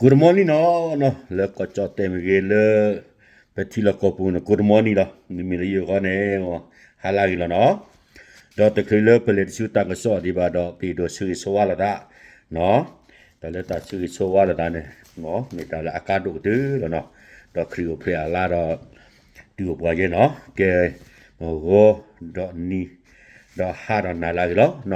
Good morning နီၤ, လၢကီၢ်ကၠီၣ်တဲာ်မ့ၢ်ဂ့ၤ လၢပထံလီၢ်ကီၢ်ပူၤန့ၣ် good morning လီၤ. မ့မ့ၢ်လၢယဂီၢ်န့ၣ် ဟါလၢဂ့ၤလီၤနီၤ. ဒီးတချုးလၢပလဲၤတဆူတၢ်ကစီၣ်ဒံးဘၣ်ဒီး ပအဲၣ်ဒိးဆၢဂ့ၤဆၢဝါလိာ်သးနီၤ. တၢ်လၢတၢ်ဆၢဂ့ၤဆၢဝါလိာ်သးန့ၣ် မ့ၢ်တၢ်လၢအကါဒိၣ်ကတၢၢ်လီၤနီၤ. ဒီးခရံာ်အိၣ်ဖျဲၣ်အလါဒီး တုၤအိၣ်ပှၤယဲနီၤ, ကဲ ဂီၤဒီးနံၤ ဒီးဟါဒီးနၤလၢအဂ့ၤလီၤ. ပှၤကလုာ်လၢ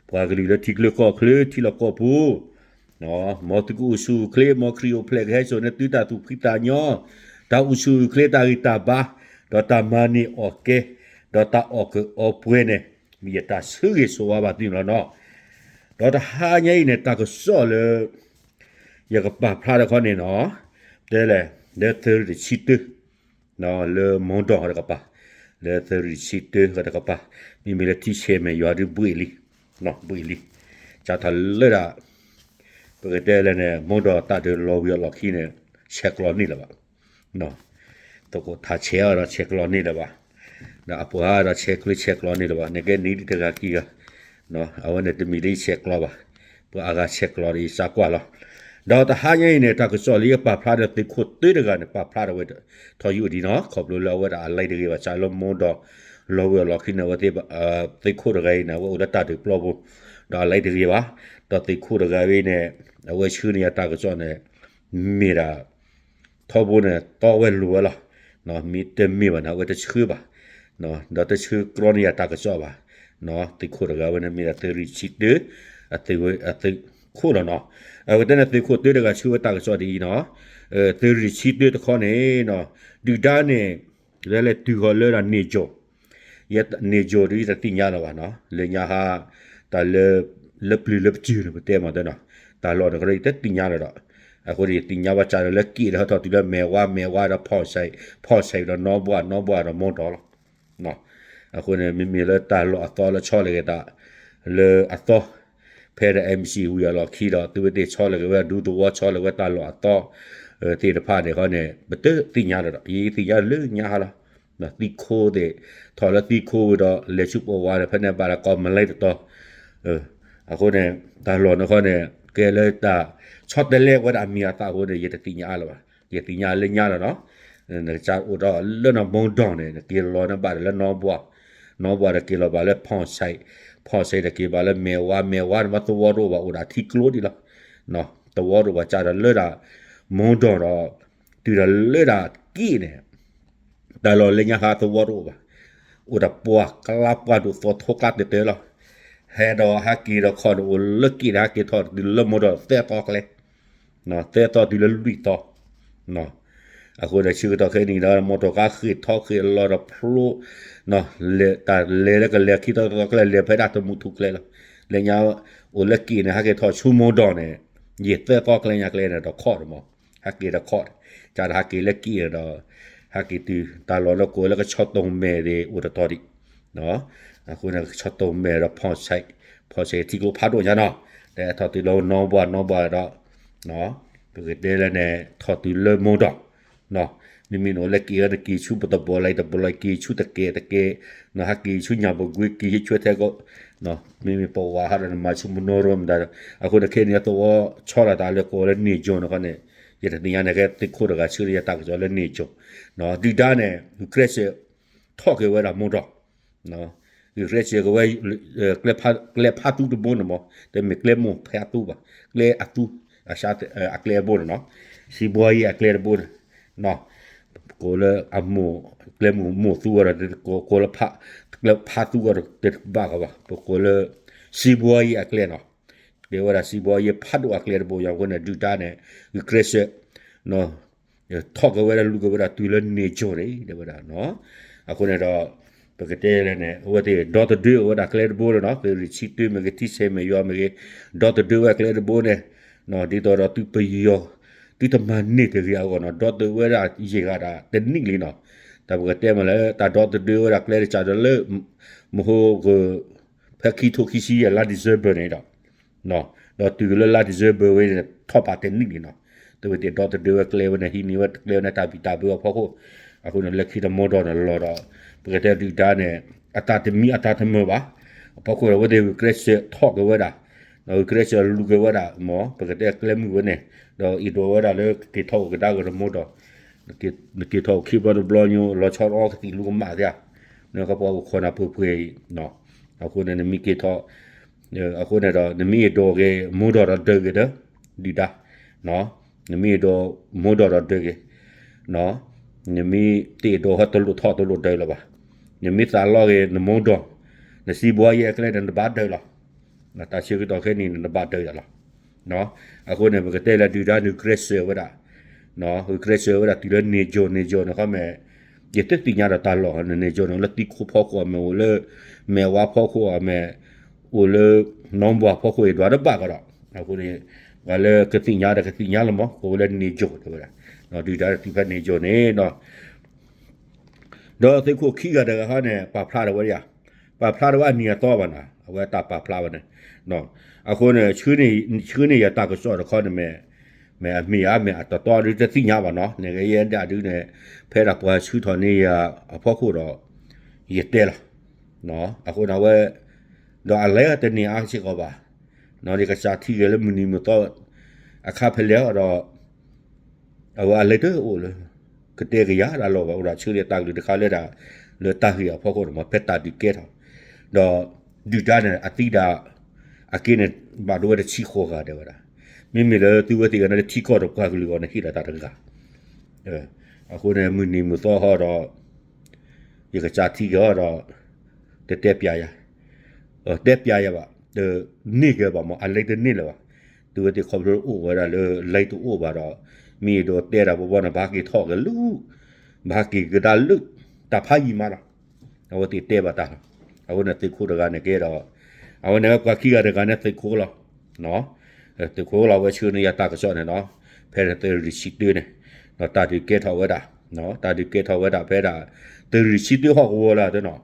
ထံချၢကီၢ်ချၢ ထံလီၢ်ကီၢ်ပူၤ မ်သုကအိၣ်ဆူၣ်အိၣ်ချ့, မ်ခရံာ်အိၣ်ဖျဲၣ်ကဟဲစိာ်န့ၢ်သုတၢ်သူၣ်ဖှံသးညီ, တၢ်အိၣ်ဆူၣ်အိၣ်ချ့ တၢ်ဂံၢ်တၢ်ဘါ, ဒီးတၢ်မၤန့ၢ်အီၣ်ကဲ, ဒီးတၢ်အီၣ်ကၢအီပှဲၤန့ၣ် မ့ၢ်ယတၢ်ဆၢဂ့ၤဆၢဝါဘၣ်သုန့ၣ်လီၤနီၤ. ဒီးတဟါညါအံၤန့ၣ် တၢ်ကစီၣ်လၢ ယကပာ်ဖျါတခီန့ၣ်နီၤ, တဲလဲၣ် လၢသုးရ့ၣ်တဆံတၢ လၢမီဒီးတကပၤ, လၢသုးရ့ၣ်တဆံတၢတကပၤ, မ့မ့ၢ်လၢထံဆဲးမဲာ်ယွၤဒုးဘှ့ၣ်လံ, ဘှ့ၣ်လံ, ကၢ်ထီၣ်လၢဒၣ် ပကတဲလဲၣ်န့ၣ် မီဒီးတၢ်ဒုးလီၤဝံၤအလီၢ်ခံန့ၣ် ဆဲးကျိးန့ၢ်လၢၤဘၣ် သကိးထးဆဲးအီၤဒီးဆဲးကျိးန့ၢ်လၢၤဘၣ်, ဒီးအပှၤဒီးဆဲးကျိးဆဲးကျိးန့ၢ်လၢၤဘၣ်, နကဲနံၤတဂၤခံဂၤ, အဝဲန့ၣ်တမ့ၢ်လၢယဆဲးကျိးဘၣ်, ပှၤအဂၤဆဲးကျိးဒီးယစးကွၢ်လီၤ. ဒီးတဟါညါအံၤန့ၣ် တၢ်ကစီၣ်လၢယပာ်ဖျါဒီးသုးခိၣ်တၢတဂၤန့ၣ် ပာ်ဖျါဒီးဝဲထီယူၢ်ဒံးနီၤ, ခီဖျိလၢအဝဲဒၣ်အလဲတဂ့ၤဘၣ် စးလၢမီဒီး လီၤဝံၤအလီၢ်ခံန့ၣ် အဝဲသ့ၣ် သုးခိၣ်တဂၤအံၤန့ၣ် အဝဲအိၣ်လၢတၢ်ဒုးပျီပူၤ, ဒီးအလဲတဂ့ၤဘၣ်, ဒီးသုးခိၣ်တဂၤအံၤန့ၣ် အဝဲဆှၢန့ၢ်ယၤတၢ်ကစီၣ်န့ၣ် မ့ၢ်ဒၣ် ထီဘိန့ၣ် တီဝဲလိၤဝဲလီၤ, မ့ၢ်တမ့ၢ်ဘၣ်န့ၣ် အဝဲတဆှၢဘၣ်, ဒီးတဆှၢကြီန့ၢ်ယၤတၢ်ကစီၣ်ဘၣ်, သုးခိၣ်တဂၤဝဲန့ၣ်မ့ၢ်ဒၣ်သုးရ့ၣ်ဆံတၢ အသုးခိၣ်လီၤနီၤ. အဝဲတဲန့ၣ်သုးခိၣ်တၢတဂၤဆှၢဝဲတၢ်ကစီၣ်ဒ်အံၤနီၤ, သုးရ့ၣ်ဆံတၢတခီန့ၣ် ဒုၣ်ဒါန့ၣ် လဲၤလဲၤတုၤဃီၤလၢဒၣ်န့ၣ်ကၠိၤ န့ၣ်ကၠိၤဒ်ယတသ့ၣ်ညါလၢၤဘၣ်နီၤ, လၢညါဟါ တၢ်လၢ လၢပျၢၤလၢပစုာ်န့ၣ် ပတဲမၤတၢ်နီၤ, တၢ်လီၢ်န့ၣ်ကဒီးယတသ့ၣ်ညါလၢၤဒီး, အဃိန့ၣ် ယသ့ၣ်ညါဘၣ်စးဒီးလၢက့ၣ်ဒီးဟဲထီၣ်တုၤလၢမဲာ်ဝါ, မဲာ်ဝါဒီးဖီၣ်ဆဲး, ဖီၣ်ဆဲးဒီးနီဘှး, နီဘှးဒီးမီဒီးလီၤ. အဃိန့ၣ် မ့မ့ၢ်လၢတၢ်လီၢ်အသီလၢဆီတလဲက့ၤသး လၢအသီ ဖဲဒီး M C ဝံၤအလီၢ်ခံဒီး သုဝဲသ့ၣ်ဆီတလဲက့ၤဝဲဒူသဝီ ဆီတလဲက့ၤဝဲတၢ်လီၢ်အသီ သ့ၣ်တဖၣ်န့ၣ်ဃီန့ၣ် ပတသ့ၣ်ညါလၢၤဒီး ယသ့ၣ်ညါလၢညါဟါလီၤ. သံခိသ့ၣ် ထီၣ်လၢသံခိဝံၤဒီး လဲၤဆူပဝါဒီး ဖဲန့ၣ်ဘၣ်ဒီးကိးမလဲတတီၤ, အဃိန့ၣ် တၢ်လီၢ်န့ၣ်ဃီန့ၣ် ကဲလၢတၢ် ဆီတလဲဝဲဒၣ်အမံၤအသးအဃိန့ၣ် ယတသ့ၣ်ညါလၢၤဘၣ်, ယသ့ၣ်ညါလၢညါလီၤနီၤ. နကစၢ်အိၣ်ဒီးလၢနီၢ်မီဒီးန့ၣ် နက့ၤလီၤန့ၢ်ဘၣ်ဒီးလၢနီဘှး, နီဘှးဒီးက့ၤလီၤဘၣ်လၢဖီၣ်ဆဲး, ဖီၣ်ဆဲးဒီးက့ၤဘၣ်လၢမဲာ်ဝါ, မဲာ်ဝါန့ၣ်မ့ၢ်သဝီတအိၣ်ဘၣ် အိၣ်ဒၣ်ထံကျိဒံးလီၤ. သဝီတအိၣ်ဘၣ် စးဒီးလၢဒၣ် မီဒီးဒီး တုၤဒီးလၢဒၣ်က့ၣ်န့ၣ် တၢ်လီၢ်လၢညါဟါသဝီတအိၣ်ဘၣ်, အိၣ်ဒီးပှၢ်ကျါပှၢ်ဒိၣ်သီထိကျါတတၢၢ်လီၤ. ဟဲဒီးဟဲက့ၤဒီးခီၣ်န့ၣ်အိၣ်လၢက့ၣ်န့ၣ် ဟဲက့ၤထီၣ်တုၤလၢမီဒီးသၢသီကျဲ, သၢသီတုၤလၢလွံၢ်သီ, အဃိဒီးဆၢကတီၢ်ခဲအံၤန့ၣ်ဒီး မီတီၢ်ကါဃ့ၢ်ထီၣ်ဃ့ၢ်လီၤဒီးဖျိ တၢ်လဲၤလၢကလဲၤခံသီသီကျဲ လဲၤဖဲဒၣ်တမူထူကျဲလီၤ. လၢညါ အိၣ်လၢက့ၣ်န့ၣ် ဟဲက့ၤထီၣ်ဆူမီဒီးန့ၣ် ယံာ်သၢသီကျဲညါကျဲန့ၣ်ဒီးခီၣ်တမီၤ, ဟဲက့ၤဒီးခီၣ်, ကဒီးဟဲက့ၤလၢက့ၣ်ဒီး ဟဲက့ၤတုၤ တၢ်လီၢ်လၢကိးလၢကဆီတိၢ်မဲာ်ဒၣ်အိၣ်တတီၤဒံး, အဃိန့ၣ် ကဆီတိၢ်မဲာ်ဒီးဖီၣ်ဆဲး, ဖီၣ်ဆဲးထံကျိဖးဒိၣ်ညါနီၤ, ဒီးထီၣ်တုၤလၢနီဘှး နီဘှးဒီး ပကတဲလၢန့ၣ် ထီၣ်တုၤလၢမီဒီး, မ့မ့ၢ်နအိၣ်လၢက့ၣ်အံၤ နက့ၤဆူပတဘီလံ တဘီလံ က့ၤဆူတကဲးတကဲး, နဟဲက့ၤဆူညၣ်ပူၤကွံ က့ၤဆူဆွဲထဲကီး, မ့မ့ၢ်ပဝးဟးဒီးနမၤဆူမနီရိမတၤဒီး အဃိန့ၣ်ခဲအံၤန့ၣ် သဝီဆီလီၤတၢ်လၢကိးလၢန့ၣ်ကၠိၤန့ၣ်ဃီန့ၣ် ယတသ့ၣ်ညါန့ၣ် ကဲသုးခိၣ်တဂၤဆှၢလၢယၤတၢ်ကစီၣ်လၢန့ၣ်ကၠိၤ, ဒုၣ်ဒါန့ၣ် ဂုာ်ကျဲးစၢး ထီၣ်က့ၤဝဲဒၣ်မီဒီး ဂုာ်ကျဲးစၢးက့ၤဝဲ ကျဲဖးသူတဘိန့ၣ်မး တမ့ၢ်ကျဲမိၢ်ဖးသူဘၣ်, ကျဲအသူ အကျဲအဘိန့ၣ်နီၤ, စံးဘှီယံၤအကျဲတဘိန့ၣ်, ပကိးလၢအမိၢ် ကျဲမိၢ်မိၢ်သူအီၤဒီး ကိးလၢ ကျဲဖးသူအီၤဒီးတဘၣ်ကီးဘၣ်, ပကိးလၢ စံးဘှီယံၤအကျဲနီၤ, တဲဝဲဒၣ်စံးဘှီယံၤဖးဒိၣ်အကျဲတဘိ ယၤအဃိန့ၣ် ဒုၣ်ဒါန့ၣ် ဂုာ်ကျဲးစၢး ထီၣ်က့ၤဝဲဒၣ်လူၤက့ၤဝဲဒၣ်တုၤလၢန့ၣ်ကၠိၤန့ၣ် တဲဝဲဒၣ်, အဃိန့ၣ်ဒီး ပကတဲလဲၣ်န့ၣ် အဝဲသ့ၣ်ဒီသဒၢအဝဲဒၣ်ကျဲတဘိန့ၣ်နီၤ, သုးရ့ၣ်ဆံတၢမ့ၢ်ဂ့ၤ ထံဆဲးမဲာ်ယွၤမ့ၢ်ဂ့ၤ ဒီသဒၢဝဲကျဲတဘိန့ၣ်, ဒ်သိးဒီးသုပယီၤ သုတမၤန့ၢ်တဂ့ၤအဂီၢ်နီၤ, ဒီသဒၢဝဲဒၣ်ယံာ်ဂၤဒၣ်တနံၣ်လံနီၤ, တၢ်ပကတဲမ့ၢ်လၢ တၢ်ဒီသဒၢဝဲဒၣ်ကျဲတကးဒီးလၢ မဟိက ဖဲခံထိခံဆံယဲၢ်လါ December န့ၣ်ဒီး ဒီးတုၤလၢလါ December ဝဲန့ၣ် ထီၣ်ပာ်တနံၣ်လံနီၤ, သုဝဲသ့ၣ်ဒီသဒၢဝဲကျဲဝဲန့ၣ် ဟံးန့ၢ်ဝဲကျဲဝဲန့ၣ် တၢ်ဘံၣ်တၢ်ဘၢအဖီခိၣ်, အဃိန့ၣ် လၢခံတမီဒီးန့ၣ်လီၤဒီး ပကတဲဒုၣ်ဒါန့ၣ် အသးတမံအသးတမုာ်ဘၣ်, အဖီခိၣ်ဒီး အဝဲသ့ၣ်ဂုာ်ကျဲးစၢးထီၣ်က့ၤဝဲဒၣ် ဂုာ်ကျဲးစၢးလူၤက့ၤဝဲဒၣ်မ့ၢ် ပကတဲကျဲမုၢ်ဝဲန့ၣ်, ဒီးအ့ၣ်ဒိးဝဲဒၣ်လၢကက့ၤထီၣ်အိၣ်ကဒါက့ၤနမိၢ်ဒီး, နက့ၤထီၣ်အိၣ်ခံဘျီတဘျီညိ လီၤဆီအီကသံၣ်လူကမၣ်သ့ဧါ, နကပှၤအိၣ်ခိးနၤပှဲၤပှဲၤအံၤ, အဃိန့ၣ်နမ့ၢ်က့ၤထီၣ်, အဃိန့ၣ်ဒီး နမ့ၢ်အ့ၣ်ဒိးက့ၤမိၢ်ဒီးဒီးဒၢးက့ၤဒီး, ဒုၣ်ဒါ, နမ့ၢ်အ့ၣ်ဒိးမိၢ်ဒီးဒီးဒၢးက့ၤ, နမ့ၢ်တအဲၣ်ဒိးဟဲတလိၣ်ထီၣ်တလိၣ်ဒၢးလၢၤဘၣ်, နမ့ၢ်သးလီက့ၤနမိၢ်ဒီး, နစံးဘှါယဲအကျဲန့ၣ် နဘၣ်ဒၢးလီၤ. တၢ်ဆၢကတီၢ်ခဲအံၤန့ၣ် နဘၣ်ဒၢးယၤလီၤ. အဃိန့ၣ် ပကတဲလၢဒုၣ်ဒါန့ၣ် ဂုာ်ကျဲးစၢးဝဲဒၣ်, ဂုာ်ကျဲးစၢးဝဲဒၣ်တုၤလၢ နေပြည်တော် န့ၣ် ခီမ့ၢ်, ယတသ့ၣ်ညါဒီးတၢ်လီၢ် နေပြည်တော် န့ၣ် လၢသံခိၣ်ဖီခိၣ်အမ့ၢ်အိၣ်လၢ, မဲၢ်ဝါဖီခိၣ်အမ့ၢ်, အိၣ်လၢ, နီၢ်ဘှါဖီခိၣ်အံၤဒွးတဘၣ်ကဒီး, အဃိန့ၣ်, ပှၤလၢကသ့ၣ်ညါဒီးကသ့ၣ်ညါလီၤမး ကိးဝဲလၢ နေပြည်တော် တဲဝဲဒၣ်, ဒုၣ်ဒါတုၤဖဲ နေပြည်တော် န့ၣ်ဒီး ဒီးသုးခိၣ်ခံဂၤတဂၤခီန့ၣ် ပာ်ဖျါထီၣ်ဝဲဒၣ်ယၤ, ပာ်ဖျါထီၣ်ဝဲအနံၤအသီဘၣ်နီၤ အဝဲတၢ်ပာ်ဖျါဝဲန့ၣ်, အဃိန့ၣ်, ဆှၢန့ၢ်ယၤတၢ်ကစီၣ်တခီန့ၣ်မ့ၢ်, မ့ၢ်အမ့ၢ်ဧါ မ့ၢ်အတီတီဒုတသ့ၣ်ညါဘၣ်နီၤ နကယဲဒၣ်ဒုန့ၣ်, ဖဲဒၣ်ပှၤဆှၢထီၣ်န့ၢ်ယၤအဖီခိၣ်ဒီး, ယတဲလီၤ, အဃိန့ၣ်ဝဲ, ဒီးအလဲၤတန့ၢ်အါစ့ၢ်ကီးဘၣ်, ယကစၢ်ထံၣ်က့ၤလၢမုၢ်နံၤမုၢ်သီ, အခါဖဲလဲၣ်ဒီး အဝဲအလဲၤတအိၣ်လၢ, ကတဲကယၤတၢ်လီၢ်ဘၣ် အိၣ်ဒီးဆှၢန့ၢ်တၢ်ကလုၢ်တခါလၢဒၣ်, လၢတၢ်ဂ့ၢ်အဖီခိၣ်န့ၣ်မ့ၢ် ဖဲတၢ်ဒုးကဲထီၣ်, ဒီး, ဒုၣ်ဒါန့ၣ် အသံဒၣ်, အက့န့ၣ်, ဘၣ်ဒိဝဲတဆံဃိးဂၤတဲဝဲဒၣ်, မ့မ့ၢ်လၢသုဝဲသ့ၣ်ဂၤန့ၣ် လၢထံကီၢ်ဒီးပှၤကလုာ်အဂီၢ်န့ၣ် ဟ့ၣ်လီၤတၢ်တဂၤ, အဃိန့ၣ် မုၢ်နံၤမုၢ်သီဟီဒီး ယကစၢ်ထံၣ်က့ၤအီၤဒီး, တတဲပျးယၤ, တဲပျးယၤဘၣ်, တန့ၢ်က့ၤဘၣ်မ့ၢ် အလဲၤတန့ၢ်လၢၤဘၣ်, သုဝဲသ့ၣ်ခီဖျိအိၣ်ဝဲဒၣ်လၢလဲၤတအိၣ်ဘၣ်ဒီး, မ့ၢ်အဒိးတဲဒၣ်ဘီဘီန့ၣ် ဘၣ်က့ၤထီၣ်က့ၤလၢ, ဘၣ်က့ၤကဒါလၢ, တၢ်ဖးယံာ်မးလီၤ, အဝဲသ့ၣ်တဲဘၣ်တၢ်လီၤ, အဝဲန့ၣ်သုးခိၣ်တဂၤန့ၣ်ကဲဒီး, အဝဲန့ၣ်ပှၤခံဂၤတဂၤန့ၣ် သုးခိၣ်လီၤ သုးခိၣ်လီၤ အဝဲဆှၢန့ၢ်ယၤတၢ်ကစီၣ်န့ၣ်နီၤ, ဖဲသုးရ့ၣ်ဆံတၢန့ၣ်, ဒီးတၢ်ဒုးကဲထီၣ်ဝဲဒၣ်, တၢ်ဒုးကဲထီၣ်ဝဲဒၣ်ဖဲဒၣ်, သုးရ့ၣ်ဆံတၢဟီၣ်ကဝီၤလၢတနီၤ,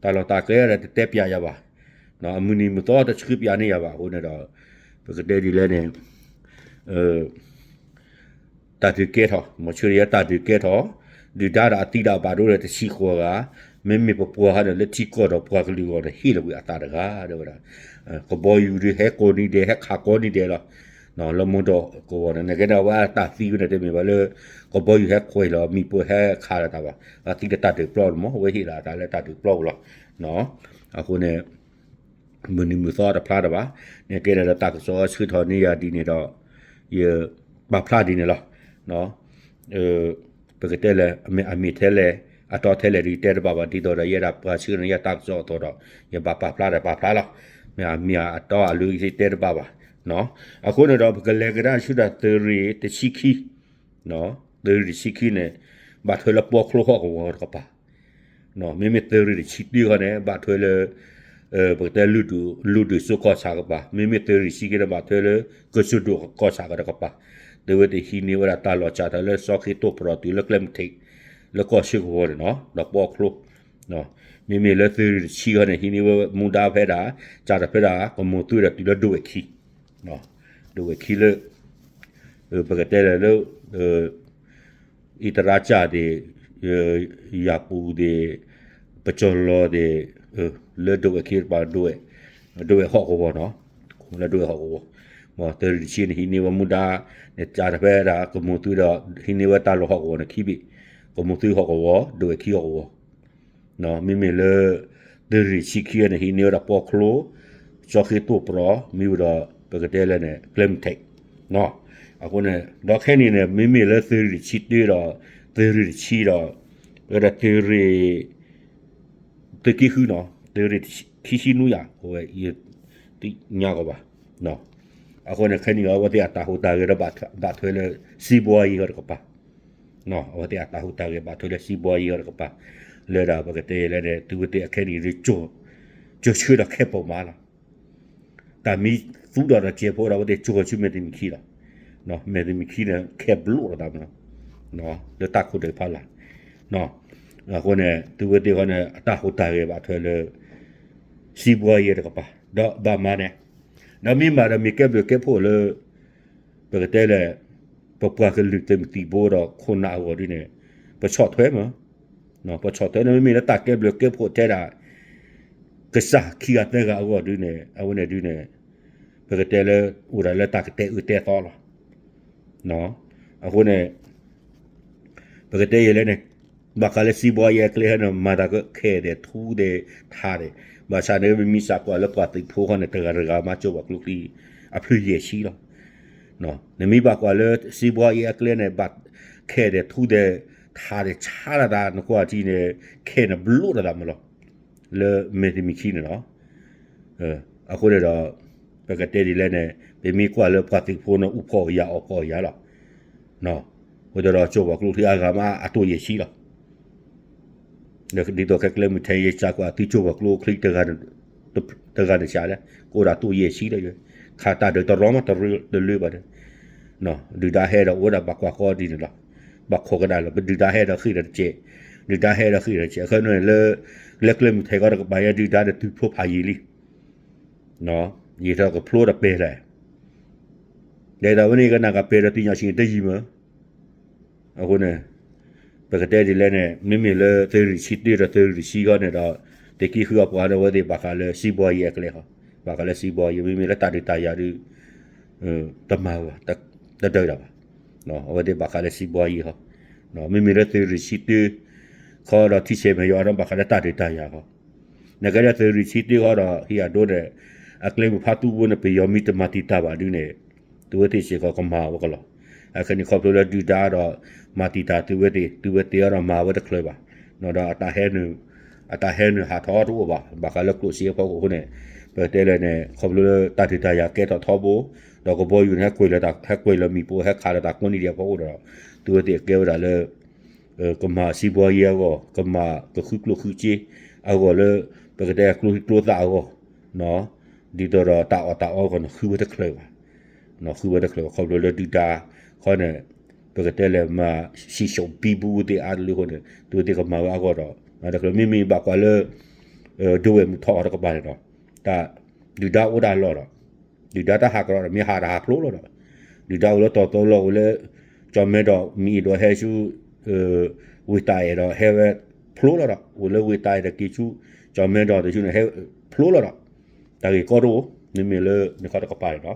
တၢ်လီၢ်တၢ်ကျဲဒီးတတဲပျးယၤဘၣ်, အမုၢ်နံၤမုၢ်သီတဆှၢပျးန့ၢ်ယၤဘၣ်အဃိန့ၣ်ဒီး, ပကတဲဒ်လဲၣ်န့ၣ် တၢ်ဒုးကဲထီၣ် မ့ၢ်ဆှၢန့ၢ်ယၤတၢ်ဒုးကဲထီၣ်, ဒုၣ်ဒါဒီးအသံဒၣ်ဘၣ်ဒိဒီးတဆံဃိးဂၤ, မ့မ့ၢ်ပပှၤဟီန့ၣ် လၢထံကီၢ်ဒီးပှၤကလုာ်အဂီၢ်န့ၣ် ဟ့ၣ်လီၤကွံာ်အသးတဂၤ တဲဝဲဒၣ်, ကဘီယူၤဒုးဟဲကိးနံၤဒဲး ဟဲခးကိးနံၤဒဲးလီၤ, လၢမုၢ်ဒီးကဝီၤန့ၣ် နကဲန့ၣ် အဝဲအတၢ်သံဝဲန့ၣ် တမ့ၢ်ဘၣ်လၢ, ကဘီယူၤဟဲခွဲးလီၤ မံၤပိာ်ဟဲခးလီၤတၢ်ဘၣ်, အသံလၢတၢ်ဒုးပျီန့ၣ်မ့ၢ် အဝဲဟ့ၣ်လီၤအသးလၢတၢ်ဒုးပျီပူၤလီၤ, အဃိန့ၣ် မုၢ်နံၤမုၢ်သီတဖျါတၢ်ဘၣ်, နကဲန့ၣ်ဒီးတၢ်ကစီၣ်ဆှၢထီၣ်န့ၢ်ယၤဒ်န့ၣ်ဒီး, ယပာ်ဖျါဒ်န့ၣ်လီၤ, ပကတဲလဲၣ် မ့ၢ်အမ့ၢ်ထဲလဲၣ်, အတီထဲလဲၣ်ဒ်တဲတဘၣ်ဘၣ် ဒ်သိးဒီးယဲဒၣ်ပှၤဆှၢန့ၢ်ယၤတၢ်ကစီၣ်အသိးဒီး ယဘၣ်ပာ်ဖျါဒီးပာ်ဖျါလီၤ, မ့ၢ်အမ့ၢ်အတီအလိၤတဲတဘၣ်ဘၣ်, အဃိန့ၣ်ဒီး ပကလဲၤကဒါဆူဒၣ်သုးရ့ၣ်တဆံခံ သုးရ့ၣ်တဆံခံန့ၣ်, ဘၣ်ထွဲလၢပီချိဟီၣ်ကဝီၤတကပၤ, မ့မ့ၢ်သုးရ့ၣ်တဆံတၢခီန့ၣ် ဘၣ်ထွဲလၢ, ပကတဲ, လုၢ်ဒိၣ်စိကီၢ်ဆၣ်ကပၤ, မ့မ့ၢ်သုးရ့ၣ်တဆံခံန့ၣ် ဘၣ်ထွဲလၢ, ကစၢၢ်ဒိၣ်ကီၢ်ဆၣ်ကဒီးတကပၤ, သုဝဲသ့ၣ်ဟံးန့ၢ်ဝဲဒၣ်တၢ်လီၢ်စးထီၣ်လၢစီၤဃ့ၢ်တိၢ်ပရီၤတုၤလၢကျဲမုၢ်ထံး, လၢကီၢ်ဆၢကဝီၤန့ၣ်နီၤ ဒီးပီချိ မ့မ့ၢ်လၢသုးရ့ၣ်တဆံခီန့ၣ် ဟံးန့ၢ်ဝဲမူဒါဖဲဒၣ်, စးထီၣ်ဖဲဒၣ် ကမိၢ်သုဒီးတုၤလၢဒဝဲၢ်ခံ, ဒဝဲၢ်ခံလၢ, ပကတဲလၢလၢ, အံသရၣ်ကၢ်သ့ၣ်, ယၤပူၤသ့ၣ်, ပကၠီၤလီၤသ့ၣ်, လၢဒဝဲၢ်ခံတကပၤ, ဒဝဲၢ်ဟီၣ်ကဝီၤနီၤ, လၢဒဝဲၢ်ဟီၣ်ကဝီၤ, သုးရ့ၣ်တဆံန့ၣ် ဟံးန့ၢ်ဝဲမူဒါ, စးထီၣ်ဖဲဒၣ်ကမိၢ်သုဒီး ဟံးန့ၢ်ဝဲတၢ်လီၢ်ဟီၣ်ကဝီၤန့ၣ်ခံဘ့ၣ်, ကမိၢ်သုဟီၣ်ကဝီၤ ဒဝဲၢ်ခံဟီၣ်ကဝီၤ မ့မ့ၢ်လၢ, သုးရ့ၣ်တဆံခံန့ၣ် ဟံးန့ၢ်ဝဲဒၣ်ပီချိ, စီၤဃ့ၢ်တိၢ်ပရီၤ မ့ၢ်ဝံၤဒီး ပကတဲလဲၣ်န့ၣ် ကျဲမုၢ်ထံး, အဃိန့ၣ် ဒီးခဲအံၤန့ၣ် မ့မ့ၢ်လၢသုးရ့ၣ်တဆံတၢဒီး, သုးရ့ၣ်တဆံဒီး, ပဝဲဒၣ်သုးရ့ၣ် သုးက့ဃုနီၤ, သုးရ့ၣ်ခံဆံနွံယၤ အဝဲ, သ့ၣ်ညါကီးဘၣ်, အဃိန့ၣ် ခဲအံၤန့ၣ် အဝဲသ့ၣ်အတၢ်ဟူးတၢ်ဂဲၤဒီး ဘၣ်ထွဲလၢ စံးဘှါယံၤဟီၣ်တကပၤ, အဝဲသ့ၣ်အတၢ်ဟူးတၢ်ဂဲၤဘၣ်ထွဲလၢစံးဘှါယံၤဟီၣ်တကပၤ, လၢဒၣ်ပကတဲလဲၣ်န့ၣ် သုဝဲသ့ၣ်အခဲအံၤန့ၣ် ကၠိဆှၢဒီးခဲပိာ်မးလီၤ တၢ်မံသူဒီးတၢ်ကဲးဖိဒီး အဝဲသ့ၣ်ကၠိဃီၤဆူမဲာ်တမံၤခံလီၤ, မဲာ်တမံၤခံန့ၣ် ခဲဘျိးလီၤသးမး, လၢတၢ်ခိၣ်ဒဲးဖးလၢ်, အဃိန့ၣ် သုဝဲသ့ၣ်ဃီန့ၣ် အတၢ်ဟူးတၢ်ဂဲၤဘၣ်ထွဲလၢ စံးဘှါယံၤတကပၤ ဒီးဘၣ်မၤန့ၣ်, ဒီးမ့ၢ်မၤဒီးမ့ၢ်ကဲဘျုးကဲဖှိၣ်လၢ ပကတဲလဲၣ်, ပပှၤကလုာ်သုးမုၢ်သံၣ်ဘိဒီးခိၣ်နၢ်အဂီၢ်ဒ်န့ၣ်, ပဆီၣ်ထွဲမး, ပဆီၣ်ထွဲန့ၣ် မ့မ့ၢ်လၢတၢ်ကဲဘျုးကဲဖှိၣ်ထဲဒၣ် ကစၢ်ခံဂၤသၢဂၤအဂီၢ်ဒ်န့ၣ် အဝဲန့ၣ်ဒ်န့ၣ်, ပကတဲလၢ အိၣ်ဒၣ်လၢတၢ်ကတဲအၢတဲသီလီၤ. အဃိန့ၣ် ပကတဲယဲလဲၣ်န့ၣ် ဘၣ်ဃးလၢစံးဘှါယဲအကျဲဟဲန့ၣ် မၤတၢ်ကခဲဒဲးထူဒဲးထးဒဲး, ဘၣ်ဆၣ်န့ၣ် မ့မ့ၢ်စးကွၢ်လၢပှၤသုးဖိဃီန့ၣ် တဂၤတဂၤမၤကၠိဘၣ်ကျိချံ အဖျၢၣ်ယဲၢ်ဆံလီၤ. နမ့ၢ်ဘၣ်ကွၢ်လၢစံးဘှါယဲအကျဲန့ၣ် ဘၣ်ခဲဒဲးထူဒဲးထးဒဲးဆါတၢ် နကွၢ်ထံန့ၣ် ခဲန့ၣ်ဘျိးတၢ်မးလီၤ. လၢမဲာ်တမံၤခံန့ၣ်လီၤ. အဃိန့ၣ်ဒီး ပကတဲဒ်လဲၣ်န့ၣ် ပမ့ၢ်ကွၢ်လၢပှၤသုးဖိန့ၣ် အူဖီၣ်အီၣ်ယၤအီၣ်ဖီၣ်အီၣ်ယၤလီၤ. အဃိဒီးကၠိဘၣ်ကျိချံအဂၤမးအတိၢ်ယဲၢ်ဆံလီၤ. ဒ်သိးခဲကျဲမုၢ်ထဲယစးကွၢ်သုကၠိဘၣ်ကျိချံ တဂၤန့ၣ်စးလဲၣ် ကအိၣ်ဒၣ်တိၢ်ယဲၢ်ဆံလီၤ. ခးတၢ်ဒုးတရီမးတရၢတလၢဘၣ်ဒီး ဒုၣ်ဒါဟဲဒီးအိၣ်ဝဲဒၣ်ဘၣ်ကွၢ်ဃီဒ်န့ၣ်လီၤ. ဘၣ်ခိးကဒါလီၤ ပဒုၣ်ဒါဟဲဒီးဃ့ၢ်ဒီးတစဲး, ဒုၣ်ဒါဟဲဒီးဃ့ၢ်ဒီးတစဲး အဃိန့ၣ်လၢ လၢကျဲမုၢ်ထဲကီတကပၤညါ ဒုၣ်ဒါဒီးတုၤဖျိဖးယံာ်လံ. ယထီၣ်ကဖျိဒီးပဲာ်လဲၣ်, ဒ်သိးဝဲန့ၣ်ကနၣ်ကပဲာ်ဒီးသ့ၣ်ညါဆံးတယံာ်မး. အဃိန့ၣ် ပကတဲဒ်လဲၣ်န့ၣ် မ့မ့ၢ်လၢသုးရ့ၣ်ဆံတၢဒီးသုးရ့ၣ်ဆံဃီန့ၣ်ဒီး သုးက့ဃုအပှၤဒီး အဝဲသ့ၣ်ဘၣ်ဃးလၢစံးဘှါယဲအကျဲဃီ, ဘၣ်ဃးလၢစံးဘှါယဲ မ့မ့ၢ်လၢတၢ်ဒုးတၢ်ယၤဒုး တမၤဘၣ်, တဒုးတၢ်ဘၣ်. အဝဲသ့ၣ်ဘၣ်ဃးလၢစံးဘှါယဲဃီ, မ့မ့ၢ်လၢသုးရ့ၣ်ဆံတၢ ခီဒီးထံဆဲးမဲာ်ယွၤဒီး ဘၣ်ဃးလၢတၢ်ဒုးတၢ်ယၤဃီ, နကဲလၢသုးရ့ၣ်ဆံတၢဃီဒီး ဟံၣ်အဒိန့ၣ် အကျဲမုၢ်ဖးတူၢ်ဖိန့ၣ် ပယီၤမ့ၢ်တမၤတံာ်တာ်ဘၣ်ဒုန့ၣ် သုဝဲသ့ၣ်စ့ၢ်ကီးကမၤဝဲကလီၤ. အခဲန့ၣ်ခီဖျိလၢဒုၣ်ဒါဒီး မၤတံာ်တာ်သုဝဲသ့ၣ် သုဝဲသ့ၣ်အီၤဒီးမၤဝဲတချုးဘၣ်, ဒီး အတၢ်ဟဲနုာ်ဟးထီၣ်တအိၣ်ဘၣ်, ဘၣ်ဃးလၢကျိၣ်စ့အဖီခိၣ်အဃိန့ၣ် ပကတဲလဲၣ်န့ၣ် ခီဖျိလၢတၢ်ဒုးတၢ်ယၤကဲထီၣ်ထီဘိ, ဒီးကဘီယူၤန့ၣ် ဟဲကွံာ်လီၤမံၤပိ ဟဲခးလီၤတၢ်ကိးနံၤဒဲးအဖီခိၣ်ဒီး သုဝဲသ့ၣ်ကဲဝဲဒၣ်လၢ ကမၤစံးဘှါယဲအဂီၢ်, ကမၤကဃုကျိၣ်ဃုစ့အဂီၢ်လၢ ပကတဲကျိချံကျိသၣ်အဂီၢ်, ဒ်သိးဒီးတၢ်အီၣ်တၢ်အီအဂီၢ်န့ၣ် ဃုဝဲတချုးဘၣ်, ဃုဝဲတချုးဘၣ် ခီဖျိလၢဒုၣ်ဒါဃီန့ၣ် ပကတဲလဲၣ်မၤ စံၣ်စိးဘံဘူသ့ၣ်အါတလၢအဃိန့ၣ် သုဝဲသ့ၣ်ကမၤဝဲအဂီၢ်ဒီး မ့မ့ၢ်ဘၣ်ကွၢ်လၢ ဒဝဲၢ်မုၢ်ထီၣ်အီၤတကပၤန့ၣ်ဒီး တၢ် ဒုၣ်ဒါအိၣ်ဒၣ်လီၢ်ဒီး ဒုၣ်ဒါတၢ်ဟးကရီဒီး မ့ၢ်ဟးဒီးဟးဖျိလီၤဒီး ဒုၣ်ဒါအိၣ်လၢတီၤသီလီၢ် အိၣ်လၢ ကၠီၤမဲဒီး မ့ၢ်အံၤဒီးဟဲဆူ ဝ့ၢ်တၢ်အဲၣ်ဒီးဟဲဝဲဖျိလီၤဒီး အိၣ်လၢဝ့ၢ်တၢ်အဲၣ်ဒီးက့ၤဆူ ကၠီၤမဲဒီးတဆူန့ၣ် ဟဲဖျိလီၤဒီး တၢ်ဂ့ၢ်ကီတအိၣ် မ့မ့ၢ်လၢနခီတကပၤန့ၣ်ဒီး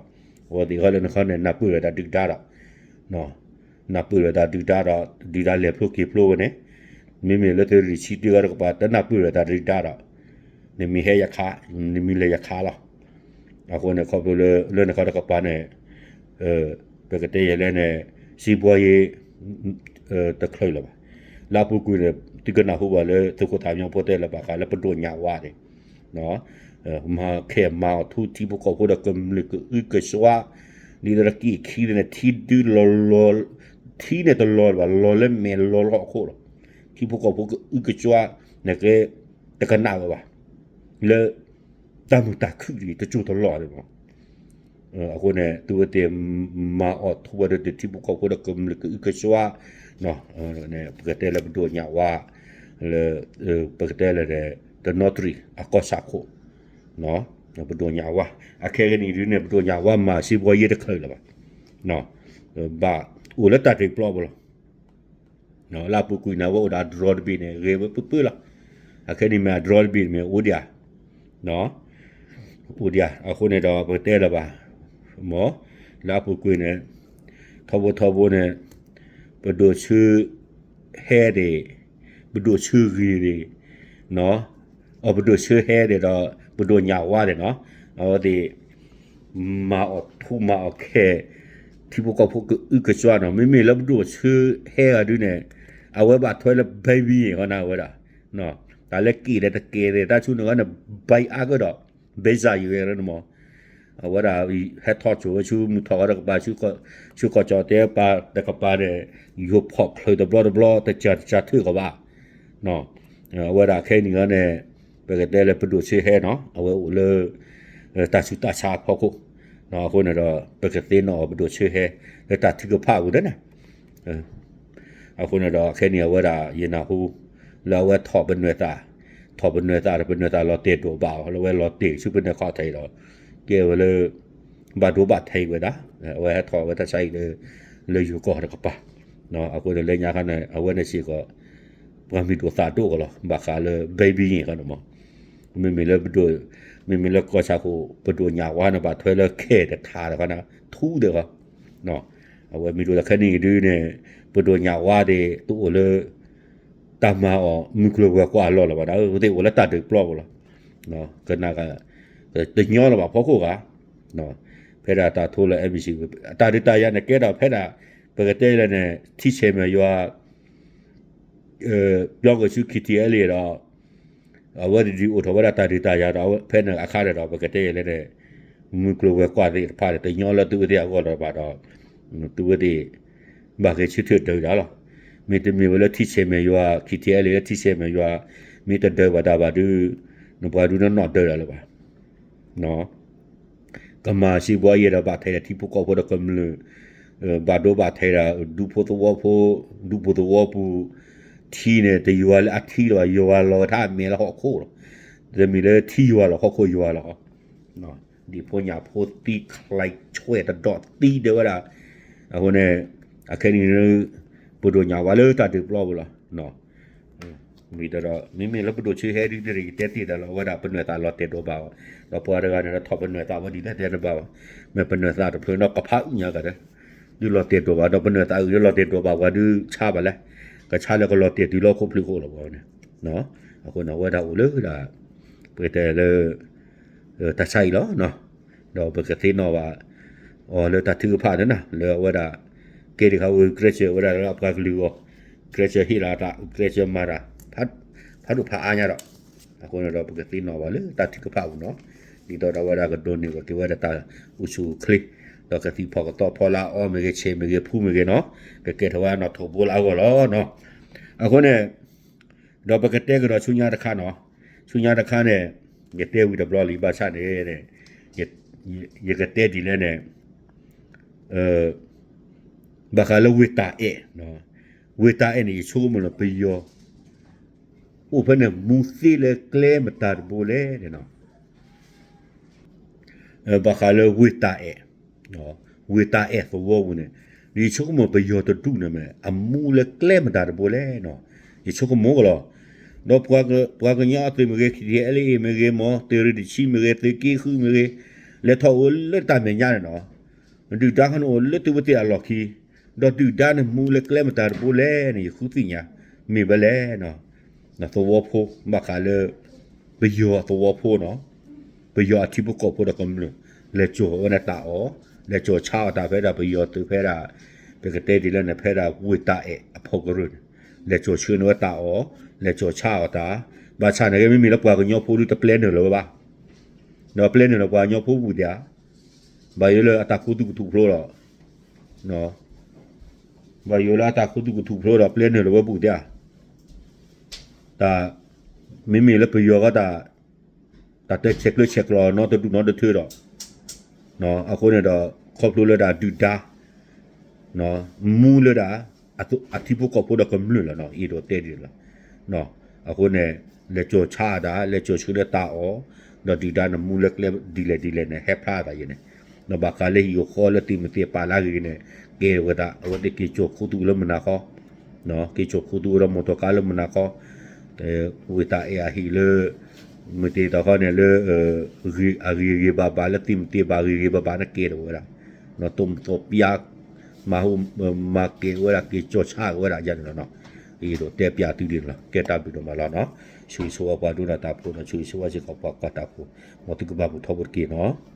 အဝဲသ့ၣ်ဃီလၢနခီန့ၣ် နၢ်ပၢၢ်ဝဲတၢ်ဒုၣ်ဒါဒီး နၢ်ပၢၢ်ဝဲတၢ်ဒုၣ်ဒါဒီး ဒုၣ်ဒါလဲၤဖျိက့ၤဖျိဝဲန့ၣ် မ့မ့ၢ်လၢသုးရ့ၣ်ဆံတၢဃီတကပၤ တနၢ်ပၢၢ်ဝဲတၢ်ဒုၣ်ဒါဒီး နမ့ၢ်ဟဲယခး နမ့ၢ်လဲၤယခးလီၤ. အဃိန့ၣ် ခီဖျိလၢ လၢနခီတကပၤန့ၣ် ပကတဲယဲလဲၣ်န့ၣ် စံးဘှါယဲ တချုးလၢၤဘၣ်. လၢအပူၤကွံာ်န့ၣ် သုကနၢ်ဟူဘၣ်လၢသုးခိၣ်သးမံဖိတဲလၢဘၣ်ဃးလၢပဒိၣ်ညၣ်ဝါန့ၣ် မၤခဲမၤအီၣ်ထူထံဖိကီၢ်ဖိဒီးကမျၢၢ်ကအုကစွါ ဒ်သိးဒီးကံၢ်ခံန့ၣ် ထံဒုလီၤလီၤ ထံန့ၣ်တလီၤဘၣ် လီၤလၢမဲာ်လီၤလီၤအခိၣ်လီၤ. ထံဖိကီၢ်ဖိကအုကစွါ နကဲ တကနၣ်ဝဲဘၣ် လၢ တၢ်မုာ်တၢ်ခုၣ်ဒ်တစိၢ်တလီၢ်န့ၣ်မး. အဃိန့ၣ် သုဝဲသ့ၣ် မၤအီၣ်ထူဝဲဒီးထံဖိကီၢ်ဖိဒီးကမျၢၢ်ကအုကစွါ ပကတဲလၢပဒိၣ်ညၣ်ဝါ လၢ ပကတဲလၢ တနီသရံၣ်အကီၢ်ဆၣ်ခိၣ် ပဒိၣ်ညၣ်ဝါ အခဲကနံၣ်ဒ်န့ၣ် ပဒိၣ်ညၣ်ဝါမၤစံးဘှါယဲတချုးလၢၤဘၣ်. ဘၣ်အိၣ်လၢတၢ်တ့ၢ်ပျီပူၤလီၤ. လၢအပူၤကွံာ်န့ၣ် အဝဲအိၣ်ဒီးအ drone တဘ့ၣ်န့ၣ် ဂ့ၤဝဲပၢပၢလီၤ. အခဲန့ၣ်မ့ၢ်အ drone တဘ့ၣ်န့ၣ်မ့ၢ်အိၣ်ဒံးဧါ အိၣ်ဒံးဧါ အဃိန့ၣ်ဒီး ပကတဲလၢၤဘၣ် မ့ၢ် လၢအပူၤကွံာ်န့ၣ် ထီဘိထီဘိန့ၣ် ပဒိၣ်ဆၢ ဟဲန့ၣ် ပဒိၣ်ဆၢဂ့ၤန့ၣ် အပဒိၣ်ဆၢဟဲန့ၣ်ဒီး ပဒိၣ်ညၣ်ဝါန့ၣ်နီၤ အဝဲသ့ၣ် မၤအီၣ်ထူမၤအီၣ်ခဲ ထံဖိကီၢ်ဖိကအုကစွါနီၤ မ့မ့ၢ်လၢပဒိၣ်ဆၢဟဲဂၤဒုန့ၣ် အဝဲဘၣ်ထွဲလၢ ဘဲဘံယ့ၣ် ဃီနၤဝဲဒၣ် တၢ်လၢက့ၣ်ဒီးတက့ၣ်သ့ၣ် တၢ်ဆူန့ၣ်ဂီၢ်န့ၣ် ဘဲအါကဒီး ဘဲစၢ်ယွဲၢ်လၢနမီၤ အဝဲဒၣ် ဟဲထီၣ်ဆိၣ်ဝဲဆူမုၢ်ထီၣ်ဂီၤတကပၤ ဆူကီၢ်ကၠီၣ်တဲပၤတကပၤန့ၣ် ယိၤဖီၣ်ချုးတဘျီတဘျီ တစှၤတစှၤထုးကဘၣ် အဝဲဒၣ်ခဲနံၣ်အံၤန့ၣ် ပကတဲလၢပဒိၣ်ဆၢဟဲနီၤ အဝဲအိၣ်လၢ တၢ်ဆူးတၢ်ဆါအဖီခိၣ် အဃိန့ၣ်ဒီး ပကသ့ၣ်နီၣ်အီၤပဒိၣ်ဆၢဟဲ လၢတၢ်ထုကဖၣ်ပူၤန့ၣ် အဃိန့ၣ်ဒီး ခဲနံၣ်အဝဲဒၣ်ယနၢ်ဟူ လၢအဝဲထီၣ်ပနွဲၢ်သး ထီၣ်ပနွဲၢ်သးဒီးပနွဲၢ်သးလီၤတဲာ်ဒိၣ်ဘၣ်အီၤ လၢအဝဲလီၤတဲာ်ဆူပနွဲၢ်ခီၣ်ထံးဒီး ကဲဝဲလၢ ဘၣ်ဒိဘၣ်ထံးဝဲဒၣ် အဝဲဟဲထီၣ်ဝဲတၢ်ဆါဟံၣ်လၢ လၢယိၤကီၢ်တကပၤ အဃိန့ၣ်လၢညါခါန့ၣ် အဝဲန့ၣ်စ့ၢ်ကီး ပှၤမံၤဒိၣ်သၣ်ဒိၣ်ကလီၤ ဘၣ်ဃးလၢ ဘဲဘံယ့ၣ် ဃီန့ၣ်မီၤ မ့မ့ၢ်လၢပဒိၣ်, မ့မ့ၢ်လၢကီၢ်ဆၣ်ခိၣ် ပဒိၣ်ညၣ်ဝါန့ၣ် ဘၣ်ထွဲလၢခဲတထးတခီန့ၣ် ထူသ့ၣ်ဃီ, အဝဲမ့ၢ်ဒိၣ်လၢခဲနံၣ်အံၤဒုန့ၣ် ပဒိၣ်ညၣ်ဝါသ့ၣ် တအိၣ်လၢ တၢ်မၤအီၤ မုၢ်ကျိၤဝဲၤကွာ်အလီၢ်လၢၤဘၣ်ဒီး အဝဲသ့ၣ်အိၣ်လၢတၢ်ဒုးပျီပူၤလီၤ. ကနၣ်က တညီလၢၤဘၣ်ဖီခိၣ်ဂၤ, ဖဲဒၣ်တၢ်ထိလၢ M B C အတၢ်ဒုးတၢ်ယၤန့ၣ်ကဲဒီးဖဲဒၣ် ပကတဲလဲၣ်န့ၣ် ထံဆဲးမဲာ်ယွၤ ပျီကဆူ K T L A ဒီး အဝဲတဒုးအိၣ်ထီၣ်ဝဲဒၣ်တၢ်ဒုးတၢ်ယၤဒီး ဖဲန့ၣ်အခါန့ၣ်ဒီး ပကတဲလဲၣ်န့ၣ် မုၢ်ကျိၤဝဲၤကွာ်သ့ၣ်တဖၣ်န့ၣ် တညီလၢသုဝဲသ့ၣ်အဂီၢ်လၢၤဘၣ်ဒီး သုဝဲသ့ၣ် ဘၣ်ဂဲၤဆၢထၢၣ်ဒုးတၢ်လီၤ. မ့တမ့ၢ်ဝဲလၢထံဆဲးမဲာ်ယွၤ K T L A လၢထံဆဲးမဲာ်ယွၤ မ့ၢ်တဒုးဘၣ်တၢ်ဘၣ်ဒုး နပှၤဒုးနီၢ်နီၢ်ဒုးတၢ်လၢၤဘၣ် ကမၤစံးဘှီယဲဒီးဘၣ်ထဲးဒီးထံဖိကီၢ်ဖိဒီးကမျၢၢ်, ဘၣ်ဒိဘၣ်ထဲးဒီးဒူဖိသဝီဖိ, ဒူဖိသဝီပူၤ, ထံန့ၣ် တယွၤလၢအထံလၢၤဘၣ် ယွၤလီၤဝဲထါအမဲာ်လၢဟီၣ်ခိၣ်လီၤ. တမ့ၢ်လၢထံယွၤလီၤ ဟီၣ်ခိၣ်ယွၤလီၤ. ဒံၣ်ဖိညၣ်ဖိသံ ချဲးဆွဲၣ်တဒီးသံဒၢဝဲဒၣ်, အဃိန့ၣ် အခဲနံၣ် ပဒိၣ်ညၣ်ဝါလၢတၢ်ဒုးပျီပူၤလီၤ. မ့ၢ်ဒီး မ့မ့ၢ်လၢပဒိၣ်ဆၢဟဲဒ်န့ၣ် ယတဲတ့ၢ်တၢ်လီၤ အဝဲဒၣ်ပနွဲၢ်သးလီၤတဲာ်ဒိးဘၣ်အီၤ, ဒီးပှၤတဂၤန့ၣ်ဒီးထီၣ်ပနွဲၢ်သးဝဲဒ်လဲၣ်တဲတဘၣ်ဘၣ်, မ့ၢ်ပနွဲၢ်သးတဖျၢၣ်ဒီးကဖးအုၣ်ညါကဒီး, ဒုးလီၤတဲာ်ဒိးဘၣ် ဒီးပနွဲၢ်သးအုၣ်ဒီးလီၤတဲာ်ဒိးဘၣ်ပှၤဒုးဆါဘၣ်လဲၣ်, ကဆါလၢကလီၤတဲာ်တုၤလၢဟီၣ်ခိၣ်ဖျၢၣ်ခိၣ်လီၤပှၤန့ၣ်, အဃိန့ၣ် အဝဲဒၣ်အိၣ်လၢဒၣ် ပကတဲလၢ တၢ်ဆါအံၤလီၤ. ဒီးပကသ့ၣ်နီၣ်ဘၣ်အီၤလၢတၢ်ထုကဖၣ်န့ၣ် လၢအဝဲဒၣ် ကဲဒံးခါဝဲ ကြၢးစၢၤဝဲဒၣ်လၢအပှၤကလုာ်အဂီၢ်, ကြၢးစၢၤဟ့ၣ်လီၤတၢ် ကြၢးစၢၤမၤတၢ် ဖးဒိၣ်ဖးအါညါဒီး, အဃိန့ၣ်ဒီးပကသ့ၣ်နီၣ်ဘၣ်လၢတၢ်ထုကဖၣ်အပူၤနီၤ, ဒ်သိးဒီးအဝဲဒၣ်ကဒိးန့ၢ်ဘၣ်က့ၤဝဲဒၣ်တၢ်အိၣ်ဆူၣ်အိၣ်ချ့, ဒီးကသံၣ်ဖီၣ်ကသီဖီလာ်အီမ့ၢ်ဂ့ၤ ဆဲးမ့ၢ်ဂ့ၤ ဖူမ့ၢ်ဂ့ၤနီၤ, ကကဲထီၣ်ဝဲဒၣ်နီၣ်ထိးဘိလၢအဂီၢ်လီၤနီၤ. အဃိန့ၣ် ဒီးပကတဲကဒီးဆူညါတခါနီၤ, ဆူညါတခါန့ၣ် ယတဲဝံၤတဘျီလံ ဘၣ်ဆၣ်န့ၣ် ယကတဲဒ်လဲၣ်န့ၣ် ဘၣ်ဃးလၢဝ့ၢ်တၢ်အဲၣ်, ဝ့ၢ်တၢ်အဲၣ်န့ၣ် ယဆိကမိၣ်လၢပယီၤ အိၣ်ဖဲန့ၣ်မူသ့လၢကျဲမတၤတဘိလဲၣ်န့ၣ်နီၤ. ဘၣ်ဃးလၢဝ့ၢ်တၢ်အဲၣ်, ဝ့ၢ်တၢ်အဲၣ်သဝီပူၤန့ၣ် ယဆိကမိၣ်ပယီၤတဒူၣ်န့ၣ်မ့ၢ် အမူလၢကျဲမတၤတဘိလဲၣ်နီၤ, ယဆိကမိၣ်ကလီၤ. ဒီးပှၤကညီအသုးမ့ၢ်ဂ့ၤ K T L A မ့ၢ်ဂ့ၤ မီၤတရံးတဆံမ့ၢ်ဂ့ၤ သုးက့ဃုမ့ၢ်ဂ့ၤ လဲၤထီၣ်အိၣ်လၢတၢ်မဲာ်ညါန့ၣ်နီၤ, ဒုၣ်ဒါခီန့ၣ်အိၣ်လၢသုဝဲသ့ၣ်အလီၢ်ခံ, ဒီးဒုၣ်ဒါန့ၣ်မူလၢကျဲမတၤတဘိလဲၣ်န့ၣ် ယဃုသ့ၣ်ညါ, မ့ၢ်ဝဲလဲၣ် သဝီဖိ ဘၣ်ဃးလၢ ပယီၤသဝီဖိနီၤ, ပယီၤအထံဖိကီၢ်ဖိဒီးကမျၢၢ် လဲၤစိာ်ဝဲဒၣ်တၢ်အီၣ်, လဲၤစိာ်ဆါအီၣ်တၢ်ဖဲဒၣ်ပယီၤသုးဖဲဒၣ်, ပကတဲဒ်လဲၣ်န့ၣ် ဖဲဒၣ်ဝ့ၢ်တၢ်အဲၣ်အဖီကရၢၢ်န့ၣ်, လဲၤစိာ်ဆှၢန့ၢ်ဝဲတၢ်အီၣ်, လဲၤစိာ်ဆါအီၣ်တၢ်, ဘၣ်ဆၣ်န့ၣ်ဂ့ၤ မ့မ့ၢ်လၢပှၤကညီဖိဒုတပျဲနုာ်လၢၤဝဲဘၣ်, ဒီးပျဲနုာ်လၢပှၤကညီဖိပူၤသ့ဧါ, ဘၣ်ယိၣ်လၢအတၢ်ခူသူၣ်ကထူၣ်ဖျိဒီး ဘၣ်ယိၣ်လၢအတၢ်ခူသူၣ်ကထူၣ်ဖျိဒီးပျဲနုာ်လၢဝဲပူၤသ့ဧါ, တၢ် မ့မ့ၢ်လၢပယီၤဃီတၢ် တၢ်တဲဆဲးကျၢဆဲးကျိးနီတဒူၣ်နီတထၢဒီး, အဃိန့ၣ်ဒီး ခီဖျိလၢဒၣ်ဒုၣ်ဒါ မူလၢဒၣ် အထံဖိကီၢ်ဖိဒီးကမျၢၢ်လီၤနီၤ, အံၤဒီးတဲဒ်လီၤ. အဃိန့ၣ် လဲၤစိာ်ဆါတၢ် လဲၤစိာ်ဆှၢလၢတၢ်အီၣ်, ဒီးဒုၣ်ဒါန့ၣ်မူလၢကျဲဒ်လဲၣ်ဒ်လဲၣ်န့ၣ် ဟဲဖျါသးယဲန့ၣ်, ဒီးဘၣ်ဃးလၢဟံၣ်ဃီလၢသ့ၣ်မုၢ်သ့ၣ်ပာ်လၢအဂ့ၤန့ၣ် ကဲဝဲဒၣ် အဝဲသ့ၣ်က့ၤစိာ်ခူသူၣ်လၢမုၢ်နၤခီ က့ၤစိာ်ခူသူၣ်ဝဲဒီးမိၢ်တီၤကါလၢမုၢ်နၤခီ, ဝ့ၢ်တၢ်အဲၣ်အဟံၣ်လၢ မုၢ်တ့ၢ်တခီန့ၣ်လၢ အဂ့ၤဂ့ၤဘၣ်ဘၣ်လၢသ့ၣ်မုၢ်သ့ၣ်ဘၣ်ဂ့ၤဂ့ၤဘၣ်ဘၣ်န့ၣ်ကဲထီၣ်ဝဲဒၣ်, တိၢ်မသီပျါ မၤဟူ မၤကဲဝဲဒၣ် က့ၤစိာ်ဆါက့ၤဝဲဒၣ်ယဲန့ၣ်လီၤနီၤ. အံၤဒီးတဲပျးသုဒ်န့ၣ်လီၤ. ကဲတၢ်ဘျုးဒိၣ်မးလီၤနီၤ. ဆၢဂ့ၤဆၢဝါပှၤဒိကနၣ်တၢ်ဖိနီၤ, ဆၢဂ့ၤဆၢဝါစ့ၢ်ကီးပှၤကွၢ်တၢ်ဖိ, မ်သုကဘၣ်မုာ်ထီဘိတက့ၢ်နီၤ.